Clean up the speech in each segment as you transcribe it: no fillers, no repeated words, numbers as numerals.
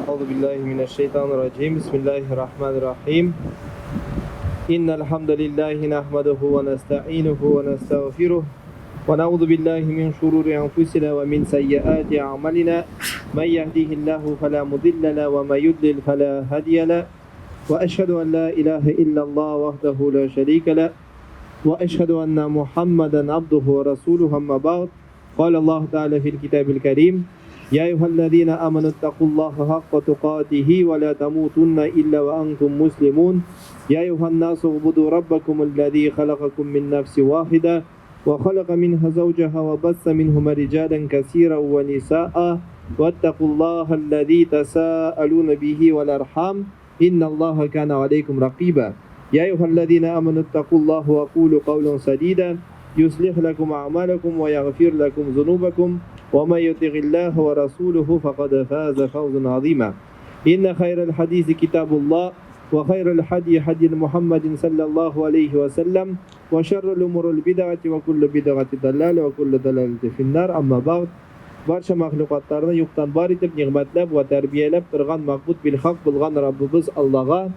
Аузу биллахи минәш шайтанир раҗим. Бисмиллахир рахманир рахим. Иннал хамдалиллахи нахмадуху ва настаинуху ва настагъфирух. Ва наузу биллахи мин шурури анфусина ва мин сайyiати а'малина. Ман яхдихиллаху фала мудилла ла ва ман юдлил фала хадия ла. Ва ашхаду ан ла илаха иллаллах вахдаху ла шарика ла. Ва ашхаду анна Мухаммадан абдуху ва расулуху амма бa'д. قال الله تعالى في الكتاب الكريم يا أيها الذين آمنوا اتقوا الله حق تقاته ولا تموتن إلا وأنتم مسلمون يا أيها الناس اعبدوا ربكم الذي خلقكم من نفس واحدة وخلق منها زوجها وبث منهما رجالا كثيرا ونساء واتقوا الله الذي تساءلون به والأرحام إن الله كان عليكم رقيبا يا أيها الذين آمنوا اتقوا الله وقولوا قولا سديدا يصلح لكم أعمالكم ويغفر لكم ذنوبكم ومن يطع الله ورسوله فقد فاز فوزا عظيما إن خير الحديث كتاب الله وخير الحدي حدي محمد صلى الله عليه وسلم وشر الأمور البدعة وكل بدعة ضلالة وكل ضلالة في النار أما بعد Барча мәхлукатларны юктан бар итеп, нигъмәтләп вә тәрбияләп торган мәгъбуд билхак булган Раббыбыз Аллага,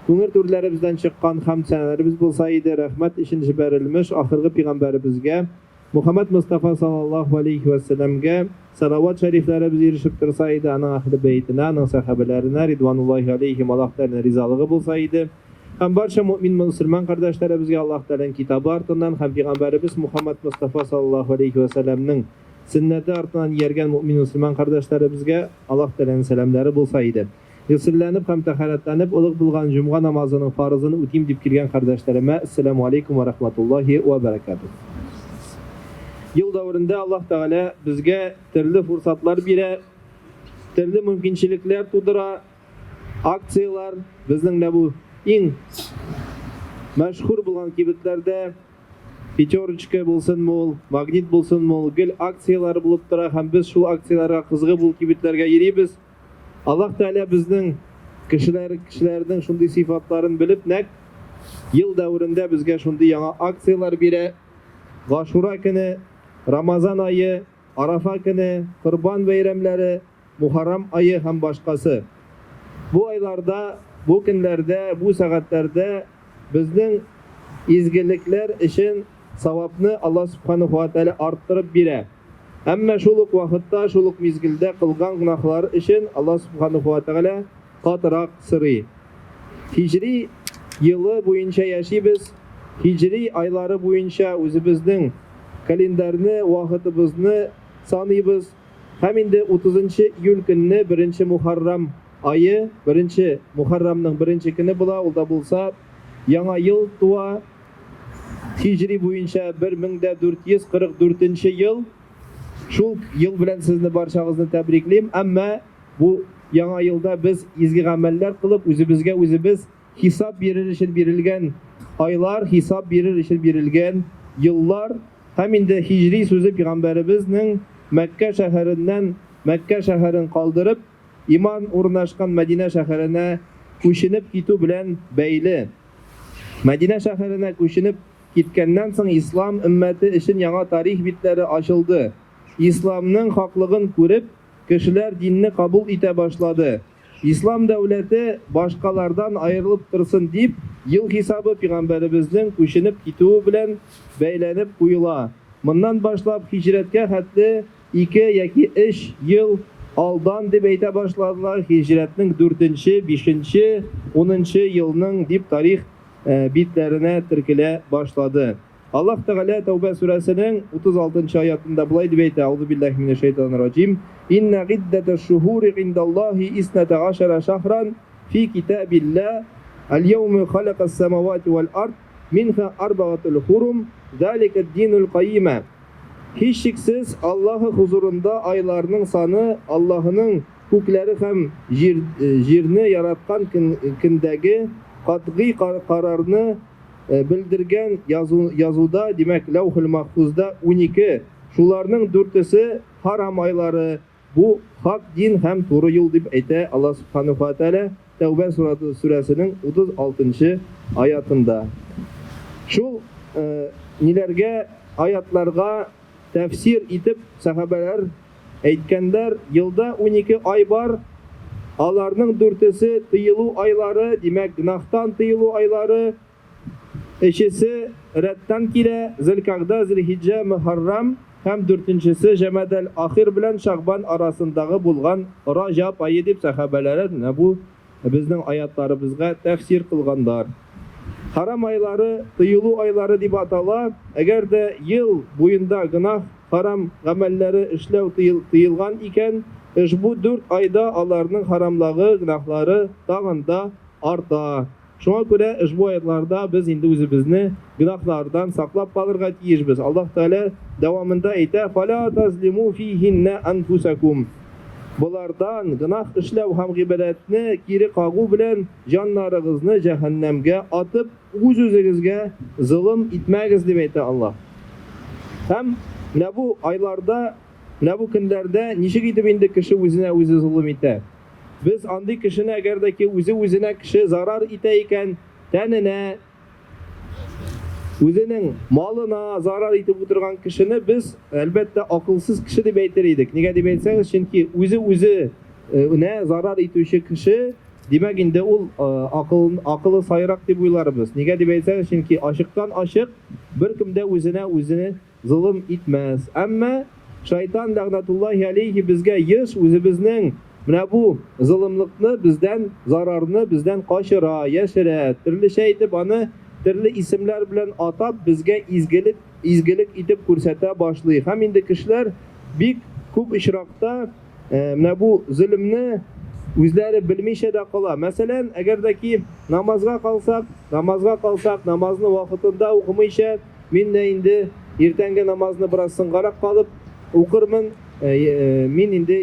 күңел түрләребездән чыккан хәмд-сәналәребез булса иде, рәхмәт өчен җибәрелмеш ахыргы пигамбәребезгә, Мухаммәд Мостафа саллаллаһу галәйһи вә сәлләмгә салават шәрифләребез ирешеп торса иде, аның әһле бәйтенә, аның сәхабәләренә, ридвануллаһи галәйһим, Аллаһ Тәгаләнең ризалыгы булса иде. Һәм барча мөэмин мөселман кардәшләребезгә Аллаһ Тәгаләнең китабы артыннан һәм пигамбәребез Мухаммәд Мостафа саллаллаһу галәйһи вә сәлләмнең Сөннәте артыннан ияргән мөэмин-мөселман кардәшләребезгә Аллаһ Тәгаләнең сәламнәре булса иде. Гөселләнеп һәм тәһарәтләнеп, олуг булган җомга намазының фарызын үтим дип килгән кардәшләремә Әссәләмү алейкум вә рахматуллаһи вә бәрәкәтүһ. Ел дәверендә Аллаһ Тәгалә безгә төрле фурсатлар бирә, төрле мөмкинчелекләр тудыра, акцияләр, безнең менә бу иң мәшһүр булган кибетләрдә, Пятерочка булсынмы ул, Магнит булсынмы ул, гел акцияләр булып тора һәм без шул акцияләргә кызыгып ул кибетләргә йөрибез. Аллаһ Тәгалә безнең кешеләр, кешеләрнең шундый сыйфатларын белеп, нәкъ ел дәверендә безгә шундый яңа акцияләр бирә. Гашура көне, Рамазан ае, Арафа көне, Корбан бәйрәмләре, Мухаррам ае һәм башкасы. Бу айларда, бу көннәрдә, бу сәгатьләрдә безнең изгелекләр өчен савапны Аллаһ Сүбхәнәһү вә Тәгалә арттырып бирә. Әмма шул ук вакытта, шул ук мизгелдә кылган гөнаһлар өчен Аллаһ Сүбхәнәһү вә Тәгалә катырак сорый. Һиҗри елы буенча яшибез, һиҗри айлары буенча үзебезнең календарьны, вакытыбызны саныйбыз. Һәм инде утызынчы июль көнне беренче Мухаррам ае, беренче Мухаррамның беренче көне була, ул да булса Яңа ел туа, һиҗри буенча 1444 нче ел. Шул ел белән сезне барчагызны тәбриклим. Әмма бу Яңа елда без изге гамәлләр кылып, үзебезгә үзебез хисап бирер өчен бирелгән айлар, хисап бирер өчен бирелгән еллар һәм инде һиҗри сүзе пигамбәребезнең Мәккә шәһәреннән Мәккә шәһәрен калдырып, иман урнашкан Мәдинә шәһәренә күченеп китү белән бәйле. Мәдинә шәһәренә күченеп киткәннән соң ислам өммәте өчен яңа тарих битләре ачылды. Исламның хаклыгын күреп, кешеләр динне кабул итә башлады. Ислам дәүләте башкалардан аерылып торсын дип, ел хисабы пигамбәребезнең күченеп китүе белән бәйләнеп куела. Моннан башлап һиҗрәткә хәтле ике яки өч ел алдан дип әйтә башладылар, һиҗрәтнең дүртенче, бишенче, унынчы елның дип тарих битләренә теркелә башлады. Аллаһ Тәгалә Тәүбә сүрәсенең 36 нчы аятында болай дип әйтә, Әгъузу биллаһи минәш шәйтанир раҗим, Иннә гыйддәтәш шуһури гыйндаллаһи иснәтә гашәрә шәһран фи китабилла, әл-яуме халакас самавати вәл ард, минһа арбагатул хурум, залика динул кайимә. Һичшиксез, Аллаһы хозурында айларның саны Аллаһының күкләре һәм җир, җирне яраткан көндәге катгый карарны Белдергән язу, язуда, димәк, Ләүхел-Мәхфузда 12, шуларның дүртесе харам айлары, бу хак дин һәм туры юл дип әйтә Аллаһ Сүбхәнәһү вә Тәгалә Тәүбә сураты, сүрәсенең 36 нчы аятында. Шул ниләргә, аятларга тәфсир итеп сәхабәләр әйткәннәр, елда 12 ай бар, Аларның дүртесе тыелу айлары, димәк, гөнаһтан тыелу айлары. Өчесе рәттән килә, Зөлкагда, Зөлхиҗҗә, Мөхәррәм һәм дүртенчесе Җәмәдәл-ахир белән Шәгъбан арасындагы булган Раҗаб ае дип сәхабәләре менә бу безнең аятларыбызга тәфсир кылганнар. Харам айлары тыелу айлары дип атала, әгәр дә ел буенда гөнаһ, харам гамәлләре эшләү тыелган икән, ошбу дүрт айда аларның харамлагы, гөнаһлары тагын да арта. Шуңа күрә ошбу аятларда без инде үзебезне гөнаһлардан саклап калырга тиешбез. Аллаһ Тәгалә дәвамында әйтә, Фәлә тазлиму фиһиннә әнфүсәкүм. Болардан, гөнаһ эшләү һәм гыйбадәтне кире кагу белән җаннарыгызны җәһәннәмгә атып, үз-үзегезгә золым итмәгез, дип әйтә Аллаһ. Һәм менә бу айларда, менә бу көннәрдә ничек итеп инде кеше үзенә үзе золым итә? Без андый кешене, әгәр дә ки үзе үзенә кеше зарар итә икән, тәненә, үзенең малына зарар итеп утырган кешене без, әлбәттә, акылсыз кеше дип әйтер идек. Нигә дип әйтсәгез, чөнки үзе үзенә зарар итүче кеше, димәк инде ул акыл, акылы сайрак дип уйларбыз. Нигә дип әйтсәгез, чөнки ачыктан-ачык беркем дә үзенә үзе золым итмәс. Әмма шайтан ләгънәтуллаһи алейһи безгә еш үзебезнең менә бу золымлыкны бездән, зарарны бездән качыра, яшерә, төрлечә итеп аны төрле исемләр белән атап безгә изгелек, изгелек итеп күрсәтә башлый. Һәм инде кешеләр бик күп очракта менә бу золымны үзләре белмичә дә кала. Мәсәлән, әгәр дә ки намазга калсак, намазга калсак, намазны вакытында укымыйча, Мин дә инде иртәнге намазны бераз соңгарак калып укырмын, мин инде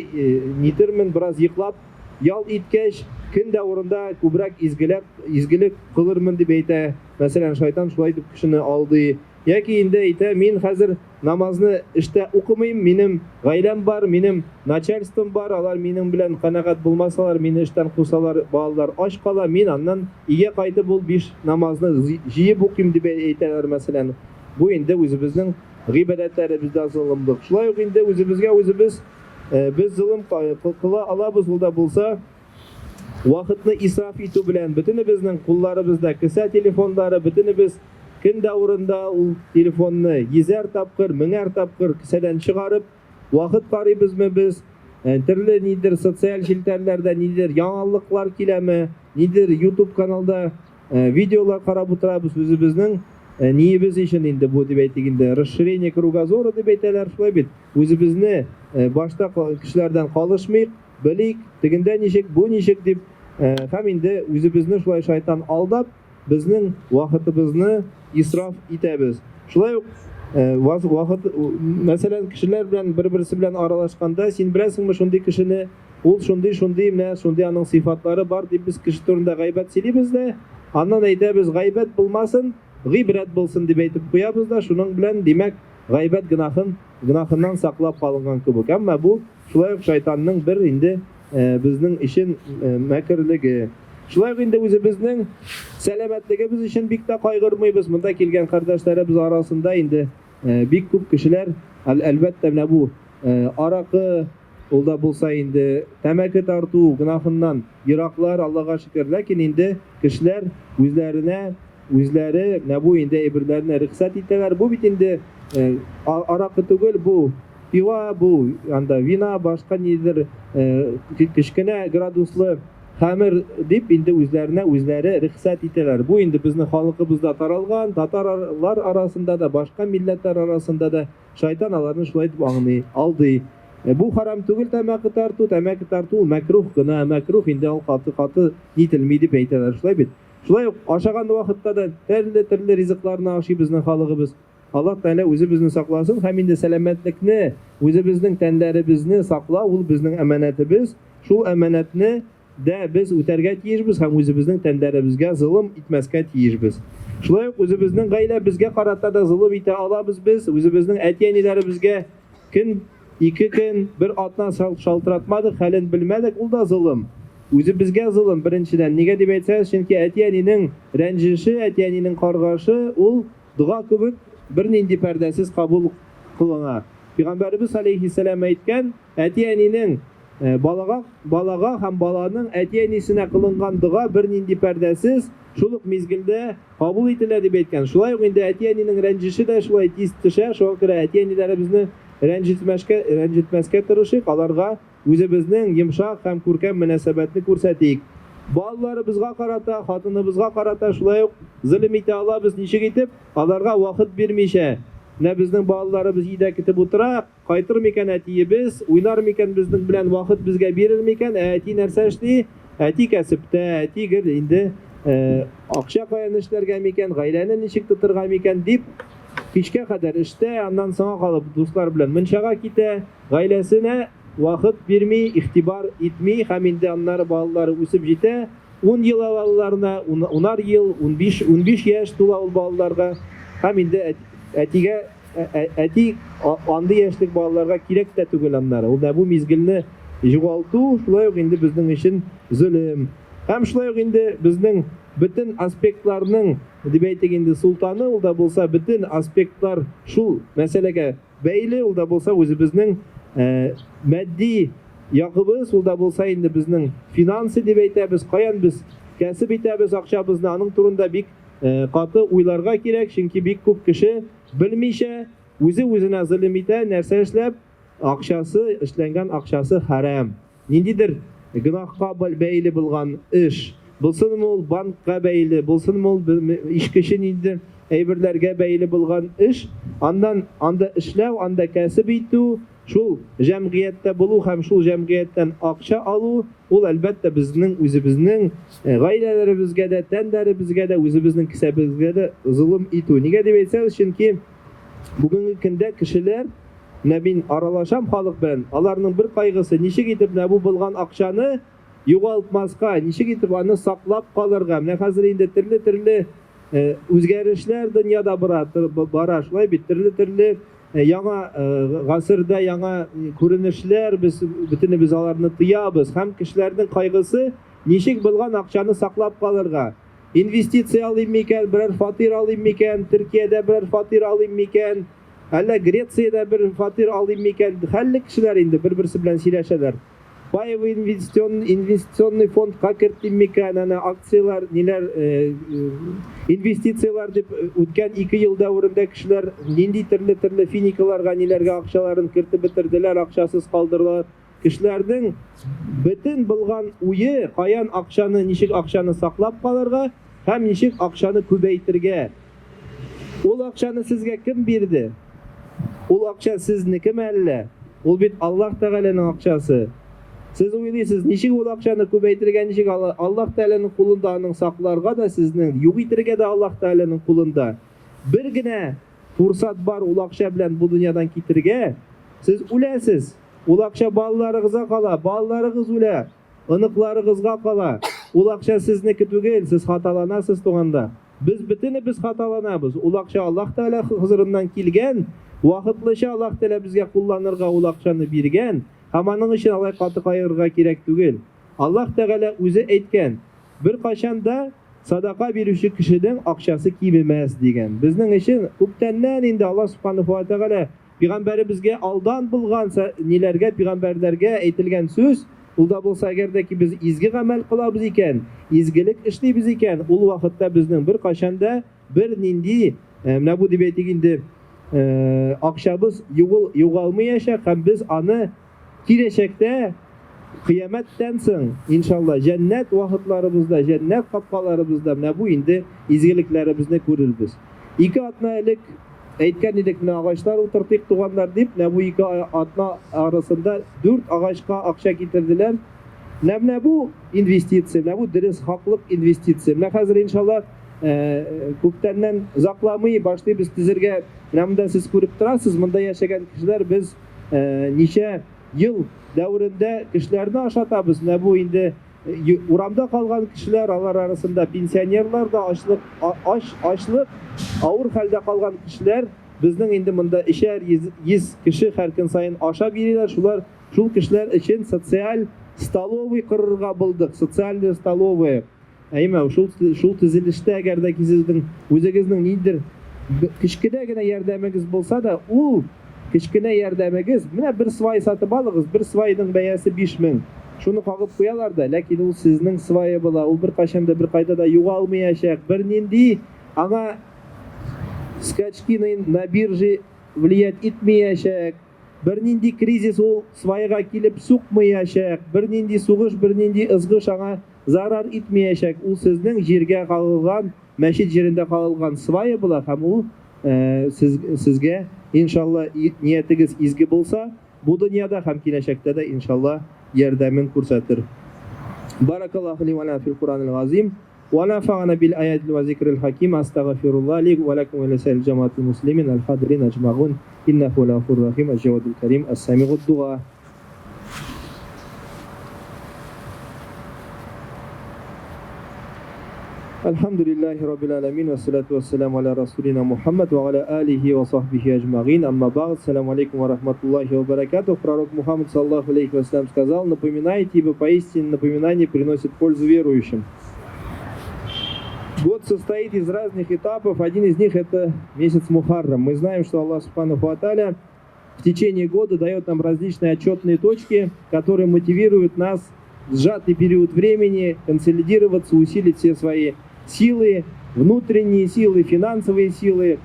нитермен, бераз йоклап, ял иткәч, көн дә урында күбрәк изгеләк, изгелек кылырмын дип әйтә. Мәсәлән, шайтан шулай итеп кешене алдый. Яки инде әйтә, мин хәзер намазны эштә укымыйм, минем гаиләм бар, минем начальством бар, алар минем белән канәгать булмасалар, мине эштән кусалар, балалар ач кала, мин аннан Өйгә кайтып ул биш намазны җыеп укыйм дип әйтәләр, мәсәлән. Бу инде үзебезнең гыйбадәтләребездә золымлык. Шулай ук инде үзебезгә үзебез без золым кыла алабыз, ул да булса вакытны исраф итү белән. Бөтенебезнең кулларыбызда кесә телефоннары, бөтенебез көн дә урында ул телефонны йөзәр тапкыр, меңәр тапкыр кесәдән чыгарып, Вакыт карыйбызмы без, төрле нидер социаль челтәрләрдә нидер яңалыклар киләме, нидер YouTube каналда видеолар карап утырабыз үзебезнең ниебез өчен инде бу дип әйтик инде, расширение кругозора дип әйтәләр, шулай бит. Үзебезне башта кешеләрдән калышмыйк, белик, тегендә ничек, бу ничек дип, һәм инде үзебезне шулай шайтан алдап, Безнең вакытыбызны исраф итәбез. Шулай ук вакыт, мәсәлән, кешеләр белән бер-берсе белән аралашканда, син беләсеңме шундый кешене, ул шундый, шундый, менә шундый аның сыйфатлары бар дип без кеше турында гайбәт сөйлибез дә, аннан әйтәбез, гайбәт булмасын, гыйбрәт булсын дип әйтеп куябыз да, шуның белән, димәк, гайбәт гөнаһын, гөнаһыннан саклап калынган кебек. Әмма бу шулай ук шайтанның бер инде безнең өчен мәкерлеге. Шулай ук инде үзебезнең сәламәтлегебез өчен бик тә кайгырмыйбыз. Монда килгән кардәшләребез арасында инде бик күп кешеләр, әлбәттә, менә бу аракы, ул да булса инде тәмәке тарту гөнаһыннан ераклар, Аллага шөкер. Ләкин инде кешеләр үзләренә үзләре менә бу инде әйберләрне рөхсәт итәләр. Бу бит инде аракы түгел, бу пива, бу анда вина, башка нидер кечкенә градуслы хәмер дип инде үзләренә үзләре рөхсәт итәләр. Бу инде безнең халкыбызда таралган, татарлар арасында да, башка милләтләр арасында да шайтан аларны шулай итеп аңный, алдый. Бу харам түгел тәмәке тарту, тәмәке тарту ул мәкрух гына, мәкрух инде ул каты-каты нителми дип әйтәләр, шулай бит. Шулай ук ашаган вакытта да төрле-төрле ризыкларны ашый безнең халыгыбыз. Аллаһ Тәгалә үзе безне сакласын һәм инде сәламәтлекне, үзебезнең тәннәребезне саклау ул безнең әманәтебез. Шул әманәтне дә без үтәргә тиешбез һәм үзебезнең тәннәребезгә золым итмәскә тиешбез. Шулай ук үзебезнең гаиләбезгә карата да золым итә алабыз без, үзебезнең әти-әниләребезгә көн, ике көн, бер атна шалтыратмадык, хәлен белмәдек, ул да золым. Үзебезгә золым, беренчедән. Нигә дип әйтсәгез, чөнки әти-әнинең рәнҗеше, әти-әнинең каргашы ул Дога кебек бернинди пәрдәсез кабул кылына. Пәйгамбәребез алейһиссәлам әйткән, Әти-әнинең Балага, балага һәм баланың әти-әнисенә кылынган дога бернинди пәрдәсез, шул ук мизгелдә кабул ителә, дип әйткән. Шулай ук инде әти-әнинең рәнҗеше дә шулай тиз төшә, шуңа күрә әти-әниләребезне рәнҗетмәшкә, рәнҗетмәскә тырышыйк, аларга үзебезнең йомшак һәм күркәм мөнәсәбәтне күрсәтик. Балаларыбызга карата, хатыныбызга карата шулай ук золым итә алабыз, ничек итеп? Аларга вакыт бирмичә. Менә безнең балаларыбыз өйдә көтеп утыра, Кайтыр микән әтиебез, уйнар микән безнең белән, вакыт безгә бирер микән? Ә әти нәрсә эшли? Әти кәсептә, әти гел инде акча каян эшләргә микән, гаиләне ничек тотырга микән дип, кичкә кадәр эштә, аннан соңа калып дуслар белән мунчага китә, гаиләсенә вакыт бирми, игътибар итми һәм инде аннары балалары үсеп җитә, ун ел алаларына, унар ел, 15, 15 яшь тула ул балаларга һәм инде әтигә Әти андый яшьлек балаларга кирәк тә түгел аннары. Ул да бу мизгелне югалту шулай ук инде безнең өчен зөлем. Һәм шулай ук инде безнең бөтен аспектларның, дип әйтик инде, султаны, ул да булса бөтен аспектлар шул мәсьәләгә бәйле, ул да булса үзебезнең матди ягыбыз, ул да булса инде безнең финансы дип әйтәбез, каян без кәсеп итәбез акчабызны, аның турында бик Каты уйларга кирәк, чөнки бик күп кеше белмичә, үзе үзенә золым итә, нәрсә эшләп, акчасы, эшләнгән акчасы хәрам. Ниндидер гөнаһка бәйле булган эш, булсынмы ул банкка бәйле, булсынмы ул ишкече ниндидер әйберләргә бәйле булган эш, аннан анда эшләү, анда кәсеп итү, Шул җәмгыятьтә булу һәм шул җәмгыятьтән акча алу, ул, әлбәттә, безнең үзебезнең гаиләләребезгә дә, тәннәребезгә дә, үзебезнең кесәбезгә дә золым итү. Нигә дип әйтсәгез, чөнки бүгенге көндә кешеләр, менә мин аралашам халык белән, аларның бер кайгысы, ничек итеп менә бу булган акчаны югалтмаска, ничек итеп аны саклап калырга. Менә хәзер инде төрле-төрле үзгәрешләр дөньяда бара, шулай бит, төрле-төрле яңа гасырда яңа күренешләр, без бөтенебез аларны тоябыз. Һәм кешеләрнең кайгысы, ничек булган акчаны саклап калырга. Инвестиция алыйм микән, берәр фатир алыйм микән, Төркиядә берәр фатир алыйм микән, әллә Грециядә бер фатир алыйм микән. Хәлле кешеләр инде бер-берсе белән сөйләшәләр. Паевый инвестиционный фондка кертим микән, әнә акцияләр, ниләр, инвестицияләр дип үткән 2 ел дәверендә кешеләр нинди төрле-төрле финикаларга, ниләргә акчаларын кертеп бетерделәр, акчасыз калдырдылар. Кешеләрнең бөтен булган уе, каян акчаны, ничек акчаны саклап калырга һәм ничек акчаны күбәйтергә. Ул акчаны сезгә кем бирде? Ул акча сезнекеме әллә? Ул бит Аллаһ Тәгаләнең акчасы. Сез уйлыйсыз, ничек ул акчаны күбәйтергә, ничек Аллаһ Тәгаләнең кулында аның сакларга да сезнең, юк итергә дә Аллаһ Тәгаләнең кулында. Бер генә фурсат бар ул акча белән бу дөньядан китергә, сез үләсез. Ул акча балаларыгызга кала, балаларыгыз үлә. Оныкларыгызга кала. Ул акча сезнеке түгел, сез хаталанасыз, туганда. Без бөтенебез хаталанабыз. Ул акча Аллаһ Тәгалә хозурыннан килгән, вакытлыча Аллаһ Тәгалә безгә кулланырга ул акчаны биргән, һәм аның өчен алай каты кайгырырга кирәк түгел. Аллаһ Тәгалә үзе әйткән, Беркайчан да садака бирүче кешенең акчасы кимемәс, дигән. Безнең өчен күптәннән инде Аллаһ Сүбхәнәһү вә Тәгалә Пигамбәребезгә алдан булган ниләргә, пигамбәрләргә әйтелгән сүз, ул да булса, әгәр дә ки без изге гамәл кылабыз икән, изгелек эшлибез икән, ул вакытта безнең беркайчан да бернинди, менә бу дип әйтик инде, акчабыз югыл, югалмыячак һәм без аны киләчәктә, кыямәттән соң, иншалла, җәннәт вакытларыбызда, җәннәт капкаларыбызда менә бу инде изгелекләребезне күрербез. Ике атна элек Әйткән идек, менә агачлар утыртыйк, туганнар, дип, менә бу ике атна арасында дүрт агачка акча китерделәр. Менә менә бу инвестиция, менә бу дөрес хаклык инвестиция. Менә хәзер, иншалла, күптәннән озакламый башлыйбыз төзергә. Менә монда сез күреп торасыз, монда яшәгән кешеләр без ничә ел дәверендә кешеләрне ашатабыз. Менә бу инде Урамда калган кешеләр, алар арасында пенсионерлар да, ачлык, ач, ачлык, авыр хәлдә калган кешеләр, безнең инде монда өчәр йөз, кеше һәр көн саен ашап йөриләр, шулар, шул кешеләр өчен социаль столовый корырга булдык, социальная столовая. Әйме, шул, шул төзелештә әгәр дә ки сезнең үзегезнең ниндидер кечкенә генә ярдәмегез булса да, ул Кечкенә ярдәмегез, менә бер свай сатып алыгыз, бер свайның бәясе 5000. Шуны кагып куялар да, ләкин ул сезнең свае була, ул беркайчан да беркайда да югалмаячак. Бернинди аңа скачки на бирже влиять итмәячәк. Бернинди кризис ул свайга килеп сукмаячак, бернинди сугыш, бернинди ызгыш аңа зарар итмәячәк. Ул сезнең җиргә кагылган, мәчет җирендә кагылган свая була һәм ул сез, сезгә, иншалла, ниятегез изге булса, бу дөньяда һәм киләчәктә дә, иншалла, ярдәмен күрсәтер. Баракаллаһу ли ва лана фил Куранил газим. Ва нафагана бил аятил ва зикрил хаким. Астагфируллаһ ли ва лакум ва лисаирил джамаатил муслимин аль хадирин аҗмагун. Иннаху хуал гафурур рахим, әл-җавадул карим, әс-самигуд дуа. Әлхәмдүлилләһи раббил әләмин, вәссәлату вәссәламу аля расулина Мухаммад ва аля алихи ва сахбихи аҗмагин. Амма бәгъд, Ассаламу алейкум ва рахматуллахи ва баракатух. Пророк Мухаммад, саллаллаху алейхи ва саллям, сказал: напоминайте, ибо поистине напоминание приносит пользу верующим. Год состоит из разных этапов. Один из них это месяц Мухаррам. Мы знаем, что Аллах Субхану ва Тааля в течение года дает нам различные отчетные точки, которые мотивируют нас в сжатый период времени консолидироваться, усилить все свои силы, внутренние силы, финансовые силы,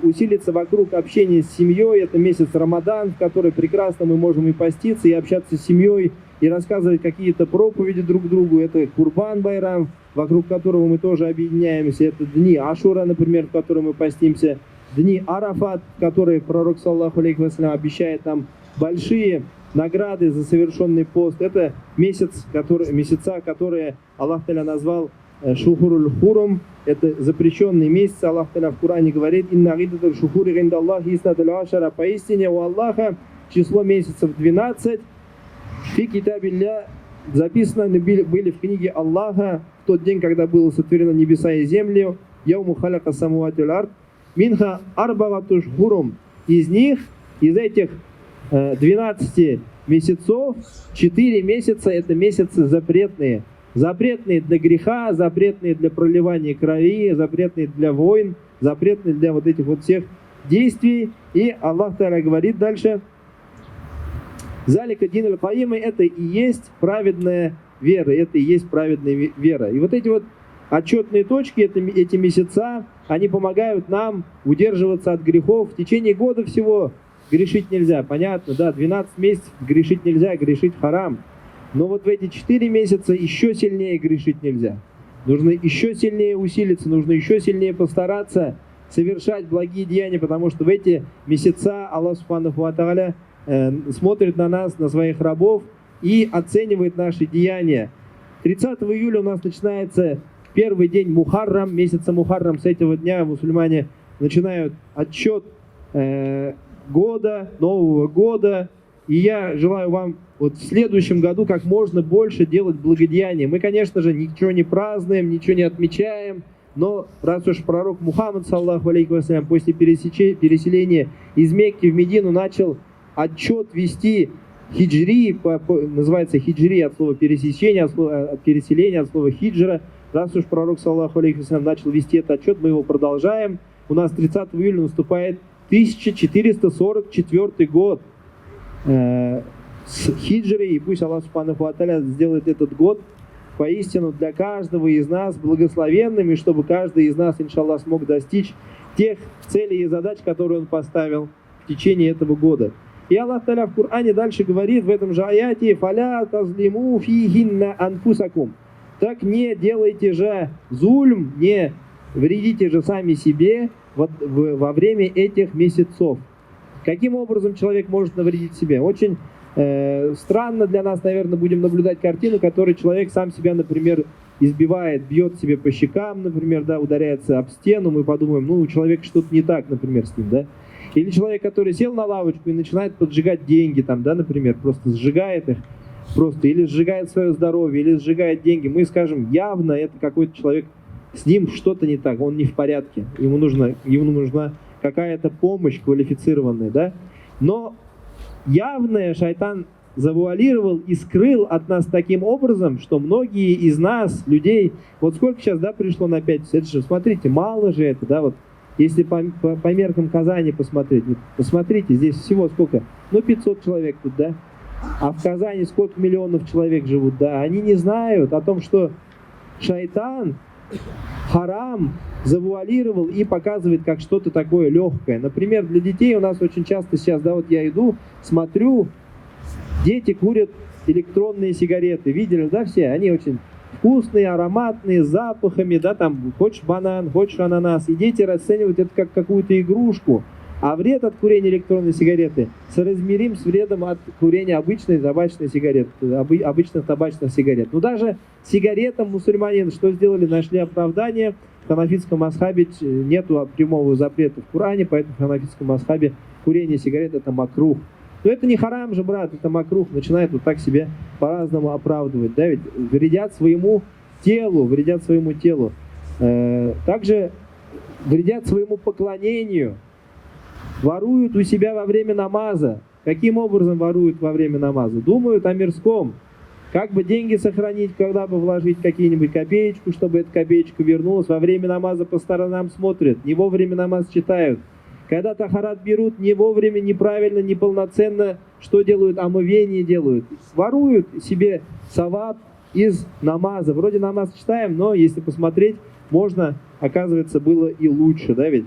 усилиться вокруг общения с семьей. Это месяц Рамадан, в который прекрасно мы можем и поститься, и общаться с семьей, и рассказывать какие-то проповеди друг другу. Это Курбан Байрам, вокруг которого мы тоже объединяемся. Это дни Ашура, например, в которые мы постимся. Дни Арафат, в которые пророк, саллаллаху алейхи ва саллям, обещает нам большие награды за совершенный пост. Это месяца, которые Аллах Таля назвал Шухуруль Хурум. Это запрещенный месяц. Аллах Таля в Коране говорит: «Инна гиддатуль шухури гинда Аллахи иснатуль ашара». Поистине у Аллаха число месяцев 12. Фи китабилля записано были в книге Аллаха в тот день, когда было сотворено небеса и землю. Яуму халяка самавати валь ард. Минха арбагатуш хурум. Из них, из этих 12 месяцев, 4 месяца это месяцы запретные. Запретные для греха, запретные для проливания крови, запретные для войн, запретные для вот этих вот всех действий. И Аллах Тааля говорит дальше: Залика дин аль-Каима, это и есть праведная вера, это и есть праведная вера. И вот эти вот отчетные точки, эти месяца, они помогают нам удерживаться от грехов. В течение года всего грешить нельзя, понятно, да, 12 месяцев грешить нельзя, грешить харам. Но вот в эти 4 месяца еще сильнее грешить нельзя. Нужно еще сильнее усилиться, нужно еще сильнее постараться совершать благие деяния, потому что в эти месяца Аллах Субханаху ва Тааля смотрит на нас, на своих рабов и оценивает наши деяния. 30 июля у нас начинается первый день Мухаррам, месяца Мухаррам. С этого дня мусульмане начинают отсчет года, Нового года. И я желаю вам вот в следующем году как можно больше делать благодеяния. Мы, конечно же, ничего не празднуем, ничего не отмечаем, но раз уж пророк Мухаммад, саллаллаху алейхи ва саллям, после переселения из Мекки в Медину начал отчет вести хиджри, называется хиджри от слова пересечение, от слова, от переселения, от слова хиджра. Раз уж пророк, саллаллаху алейхи ва саллям, начал вести этот отчет, мы его продолжаем. У нас 30 июля наступает 1444 год с хиджрой, и пусть Аллах Субханаху ва Тааля сделает этот год поистину для каждого из нас благословенным, и чтобы каждый из нас, иншаллах, смог достичь тех целей и задач, которые он поставил в течение этого года. И Аллах Тааля в Коране дальше говорит в этом же аяте: «Фаля тазлиму фихинна анфусакум». Так не делайте же зульм, не вредите же сами себе во время этих месяцев. Каким образом человек может навредить себе? Очень странно для нас, наверное, будем наблюдать картину, которой человек сам себя, например, избивает, бьет себе по щекам, например, да, ударяется об стену, мы подумаем, ну, у человека что-то не так, например, с ним, да. Или человек, который сел на лавочку и начинает поджигать деньги, там, да, например, просто сжигает их, просто, или сжигает свое здоровье, или сжигает деньги, мы скажем, явно это какой-то человек, с ним что-то не так, он не в порядке, ему нужна какая-то помощь квалифицированная, да. Но явное шайтан завуалировал и скрыл от нас таким образом, что многие из нас, людей, вот сколько сейчас, да, пришло на 5, это же, смотрите, мало же это, да, вот Если по меркам Казани посмотреть, вот посмотрите, здесь всего сколько? Ну, 500 человек тут, да? А в Казани сколько миллионов человек живут, да? Они не знают о том, что шайтан харам завуалировал и показывает как что-то такое легкое. Например, для детей у нас очень часто сейчас, да, вот я иду, смотрю, дети курят электронные сигареты. Видели, да, все? Они очень вкусные, ароматные, с запахами, да, там, хочешь банан, хочешь ананас. И дети расценивают это как какую-то игрушку. А вред от курения электронной сигареты соразмерим с вредом от курения обычной табачной сигареты, обычных табачных сигарет. Но даже сигаретам мусульманин что сделали? Нашли оправдание. В ханафитском мазхабе нету прямого запрета в Коране, поэтому в ханафитском мазхабе курение сигарет это макрух. Но это не харам же, брат, это макрух. Начинает вот так себе по-разному оправдывать. Да, ведь вредят своему телу, вредят своему телу. Также вредят своему поклонению. Воруют у себя во время намаза. Каким образом воруют во время намаза? Думают о мирском. Как бы деньги сохранить, когда бы вложить какие-нибудь копеечку, чтобы эта копеечка вернулась. Во время намаза по сторонам смотрят, не вовремя намаз читают. Когда тахарат берут, не вовремя, неправильно, неполноценно, что делают? Омовение делают. Воруют себе саваб из намаза. Вроде намаз читаем, но если посмотреть, можно, оказывается, было и лучше, да ведь?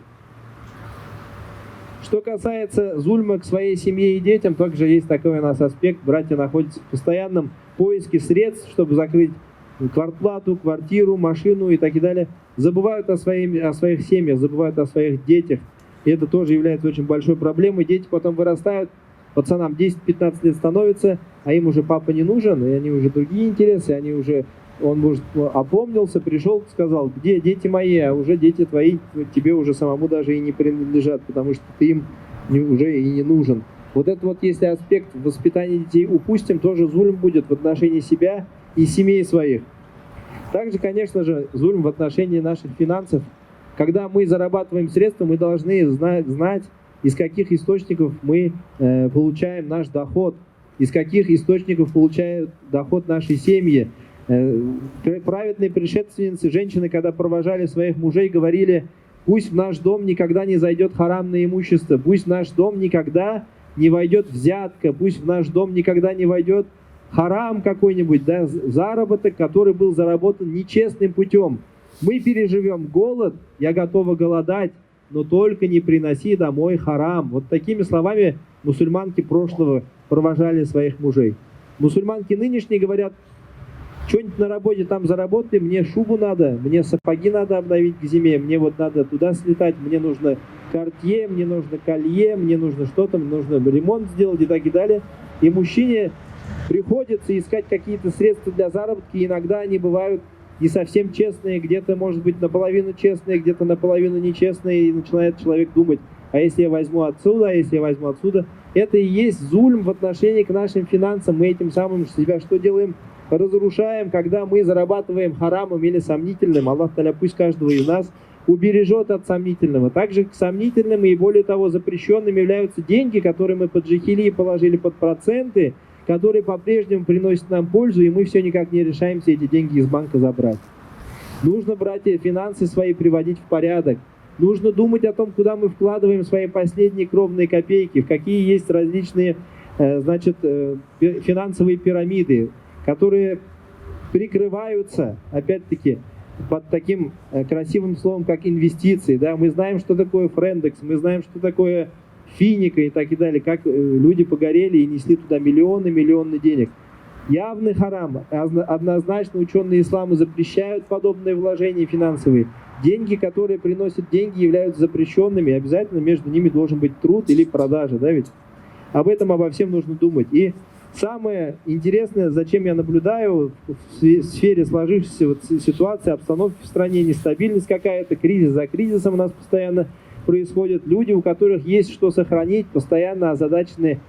Что касается зульма к своей семье и детям, также есть такой у нас аспект. Братья находятся в постоянном поиске средств, чтобы закрыть квартплату, квартиру, машину и так далее. Забывают о своих семьях, забывают о своих детях. И это тоже является очень большой проблемой. Дети потом вырастают, пацанам 10-15 лет становится, а им уже папа не нужен, и они уже другие интересы, они уже, он, может, опомнился, пришел, сказал, где дети мои, а уже дети твои тебе уже самому даже и не принадлежат, потому что ты им уже и не нужен. Вот это вот, если аспект воспитания детей упустим, тоже зульм будет в отношении себя и семей своих. Также, конечно же, зульм в отношении наших финансов. Когда мы зарабатываем средства, мы должны знать, из каких источников мы получаем наш доход, из каких источников получают доход наши семьи. Праведные предшественницы, женщины, когда провожали своих мужей, говорили, пусть в наш дом никогда не зайдет харамное имущество, пусть в наш дом никогда не войдет взятка, пусть в наш дом никогда не войдет харам какой-нибудь, да, заработок, который был заработан нечестным путем. Мы переживем голод, я готова голодать, но только не приноси домой харам. Вот такими словами мусульманки прошлого провожали своих мужей. Мусульманки нынешние говорят, что-нибудь на работе там заработай, мне шубу надо, мне сапоги надо обновить к зиме, мне вот надо туда слетать, мне нужно картье, мне нужно колье, мне нужно что-то, мне нужно ремонт сделать и так и далее. И мужчине приходится искать какие-то средства для заработка, и иногда они бывают не совсем честные, где-то, может быть, наполовину честные, где-то наполовину нечестные, и начинает человек думать, а если я возьму отсюда, а если я возьму отсюда. Это и есть зульм в отношении к нашим финансам. Мы этим самым себя что делаем? Разрушаем, когда мы зарабатываем харамом или сомнительным. Аллах Таля пусть каждого из нас убережет от сомнительного. Также к сомнительным и более того запрещенным являются деньги, которые мы под джахилии положили под проценты, которые по-прежнему приносят нам пользу, и мы все никак не решаемся эти деньги из банка забрать. Нужно, братья, финансы свои приводить в порядок. Нужно думать о том, куда мы вкладываем свои последние кровные копейки, в какие есть различные, финансовые пирамиды, которые прикрываются, опять-таки, под таким красивым словом, как инвестиции. Да? Мы знаем, что такое Френдекс, мы знаем, что такое Финика и так и далее, как люди погорели и несли туда миллионы, миллионы денег. Явный харам. Однозначно ученые ислама запрещают подобные вложения финансовые. Деньги, которые приносят деньги, являются запрещенными. Обязательно между ними должен быть труд или продажа. Да ведь? Об этом, обо всем нужно думать. И самое интересное, зачем я наблюдаю в сфере сложившейся вот ситуации, обстановки в стране, нестабильность какая-то, кризис за кризисом у нас постоянно происходит. Люди, у которых есть что сохранить, постоянно озадачены,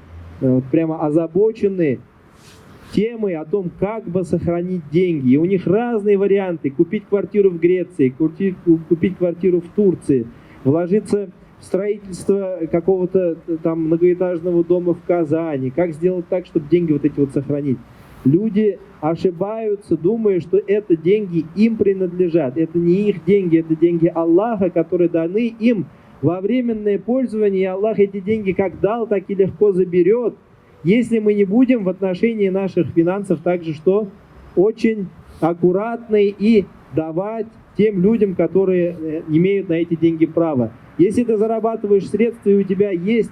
прямо озабочены темой о том, как бы сохранить деньги. И у них разные варианты. Купить квартиру в Греции, купить квартиру в Турции, вложиться в строительство какого-то там многоэтажного дома в Казани. Как сделать так, чтобы деньги вот эти вот сохранить? Люди ошибаются, думая, что это деньги им принадлежат. Это не их деньги, это деньги Аллаха, которые даны им во временное пользование. И Аллах эти деньги как дал, так и легко заберет. Если мы не будем в отношении наших финансов также что? Очень аккуратны и давать тем людям, которые имеют на эти деньги право. Если ты зарабатываешь средства и у тебя есть,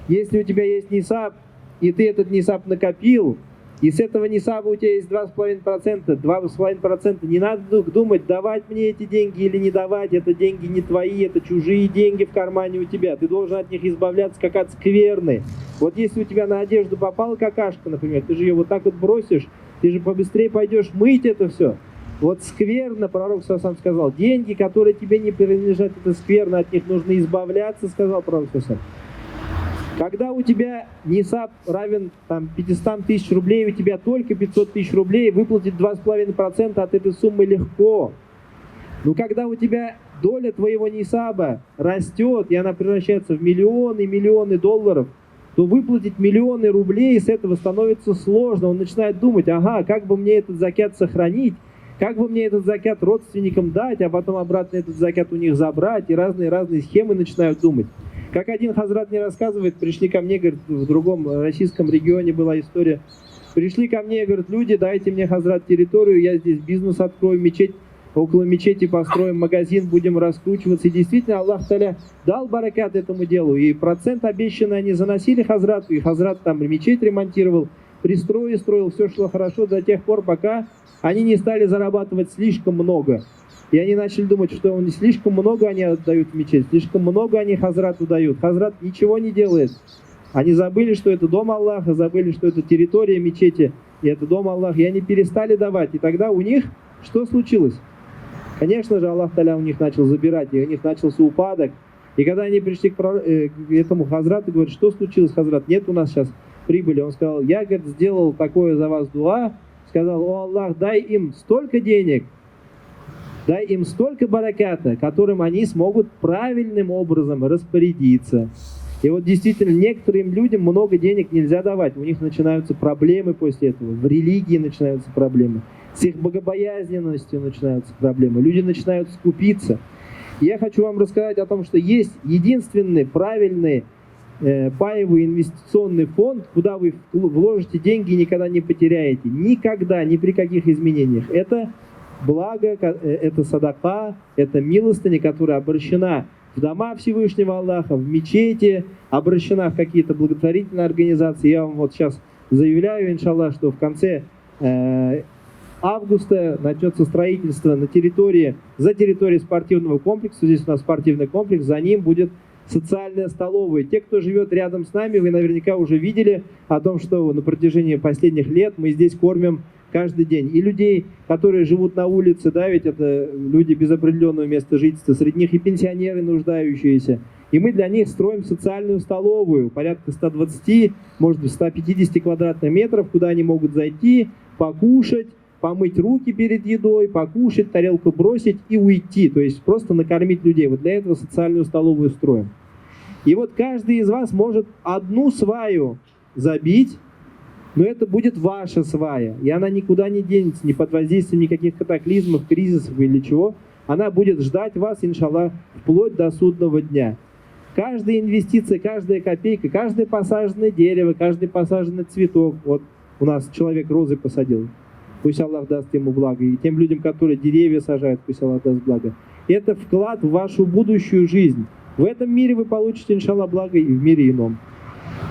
если у тебя есть нисаб, и ты этот нисаб накопил, и с этого нисаба у тебя есть 2,5%, 2,5%, не надо думать, давать мне эти деньги или не давать, это деньги не твои, это чужие деньги в кармане у тебя, ты должен от них избавляться как от скверны. Вот если у тебя на одежду попала какашка, например, ты же ее вот так вот бросишь, ты же побыстрее пойдешь мыть это все. Вот скверно, пророк сам сказал, деньги, которые тебе не принадлежат, это скверно, от них нужно избавляться, сказал пророк сам. Когда у тебя нисаб равен там, 500 тысяч рублей, у тебя только 500 тысяч рублей, выплатить 2,5% от этой суммы легко. Но когда у тебя доля твоего нисаба растет, и она превращается в миллионы и миллионы долларов, то выплатить миллионы рублей с этого становится сложно. Он начинает думать, ага, как бы мне этот закят сохранить, как бы мне этот закят родственникам дать, а потом обратно этот закят у них забрать, и разные-разные схемы начинают думать. Как один хазрат мне рассказывает, пришли ко мне, говорит, в другом российском регионе была история. Пришли ко мне, говорят, люди, дайте мне, хазрат, территорию, я здесь бизнес открою, мечеть, около мечети построим магазин, будем раскручиваться. И действительно, Аллах Таля дал баракат этому делу. И процент обещанный они заносили хазрату, и хазрат там мечеть ремонтировал, пристрои строил, все шло хорошо до тех пор, пока они не стали зарабатывать слишком много. И они начали думать, что он слишком много они отдают в мечеть, слишком много они хазрату дают. Хазрат ничего не делает. Они забыли, что это дом Аллаха, забыли, что это территория мечети, и это дом Аллаха. И они перестали давать. И тогда у них что случилось? Конечно же, Аллах Таля у них начал забирать, и у них начался упадок. И когда они пришли к этому хазрату, говорят, что случилось, хазрат, нет у нас сейчас прибыли. Он сказал, я, говорит, сделал такое за вас дуа, сказал, о Аллах, дай им столько денег, дай им столько бараката, которым они смогут правильным образом распорядиться. И вот действительно некоторым людям много денег нельзя давать, у них начинаются проблемы после этого, в религии начинаются проблемы, с их богобоязненностью начинаются проблемы, люди начинают скупиться. И я хочу вам рассказать о том, что есть единственный правильный паевый инвестиционный фонд, куда вы вложите деньги и никогда не потеряете, никогда, ни при каких изменениях. Это благо, это садака, это милостыня, которая обращена в дома Всевышнего Аллаха, в мечети, обращена в какие-то благотворительные организации. Я вам вот сейчас заявляю, иншаллах, что в конце августа начнется строительство на территории, за территорией спортивного комплекса. Здесь у нас спортивный комплекс, за ним будет социальная столовая. Те, кто живет рядом с нами, вы наверняка уже видели о том, что на протяжении последних лет мы здесь кормим каждый день. И людей, которые живут на улице, да, ведь это люди без определенного места жительства, среди них и пенсионеры нуждающиеся. И мы для них строим социальную столовую, порядка 120, может быть, 150 квадратных метров, куда они могут зайти, покушать, помыть руки перед едой, покушать, тарелку бросить и уйти. То есть просто накормить людей. Вот для этого социальную столовую строим. И вот каждый из вас может одну сваю забить, но это будет ваша свая, и она никуда не денется, ни под воздействием никаких катаклизмов, кризисов или чего. Она будет ждать вас, иншаллах, вплоть до судного дня. Каждая инвестиция, каждая копейка, каждое посаженное дерево, каждый посаженный цветок. Вот у нас человек розы посадил. Пусть Аллах даст ему благо. И тем людям, которые деревья сажают, пусть Аллах даст благо. Это вклад в вашу будущую жизнь. В этом мире вы получите, иншаллах, благо и в мире ином.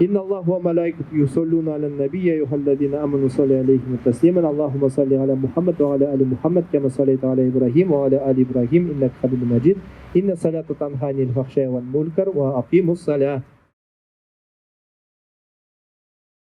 إن الله وملائكته يصلون على النبي يا أيها الذين آمنوا صلوا عليه وتسليما اللهم صل على محمد وعلى آل محمد كما صليت على إبراهيم وعلى آل إبراهيم إنك حميد مجيد إن الصلاة تنهى عن الفحشاء والمنكر وأقيموا الصلاة.